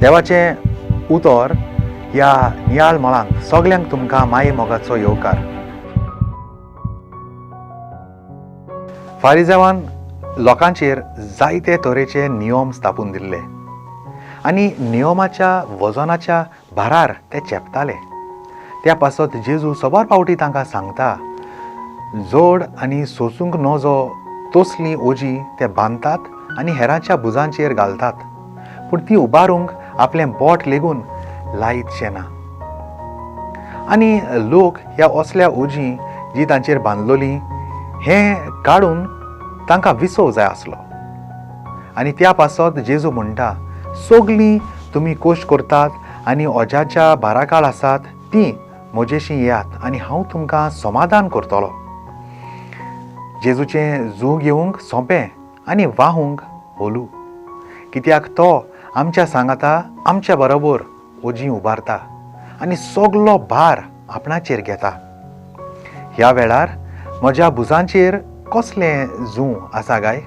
देवाचें उतर ह्या नियाळ मळांत सगल्यांक तुमकां माये मोगाचो येवकार. फारिजेवान लोकांचेर जायते तरेचे नियम स्थापून दिल्ले आनी नियमाच्या वजनाच्या भारार ते चेपताले. त्या पासत जेजू सबार फावटी तांकां सांगता, जोड आनी सोसूंक नजो तसलीं ओजी ते बांदतात आनी हेरांच्या भुजांचेर घालतात, पूण ती उबारूंक आपलें बोट लेगून लायतशें ना. आनी लोक ह्या असल्या ओजी जी तांचेर बांदलोली हें काडून तांकां विसव जाय आसलो. आनी त्या पासत जेजू म्हणटा, सगलीं तुमी कोश करतात आनी ओजाच्या भाराकाळ आसात तीं म्हजेशी येयात आनी हांव तुमकां समाधान करतलो. जेजूचें जू घेवंक सोंपें आनी वाहूंक होलू, कित्याक तो आमच्या सांगाता आमच्या बरोबर ओजी उबारता आनी सगलो भार आपणाचेर घेता. ह्या वेळार म्हज्या भुजांचेर कसलें जूं आसा गाय?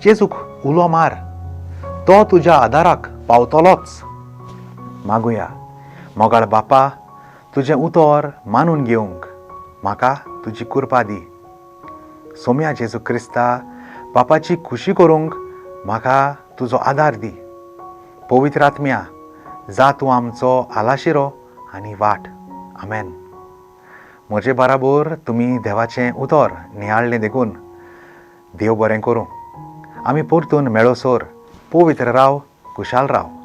जेजूक उलो मार, तो तुज्या आदाराक पावतलोच. मागुया, मोगाळ बापा, तुजें उतर मानून घेवंक म्हाका तुजी कृपा दी. सोम्या जेजू क्रिस्ता, बापाची खुशी करूंक म्हाका तुजो आदार दी. पवित्र आत्म्या, जा तूं आमचो आलाशिरो आनी वाट. आमेन. म्हजे बराबर तुमी देवाचें उतर नियाळ्ळें देखून देव बरें करूं. आमी परतून मेळोसर पवित्र राव, खुशाल राव.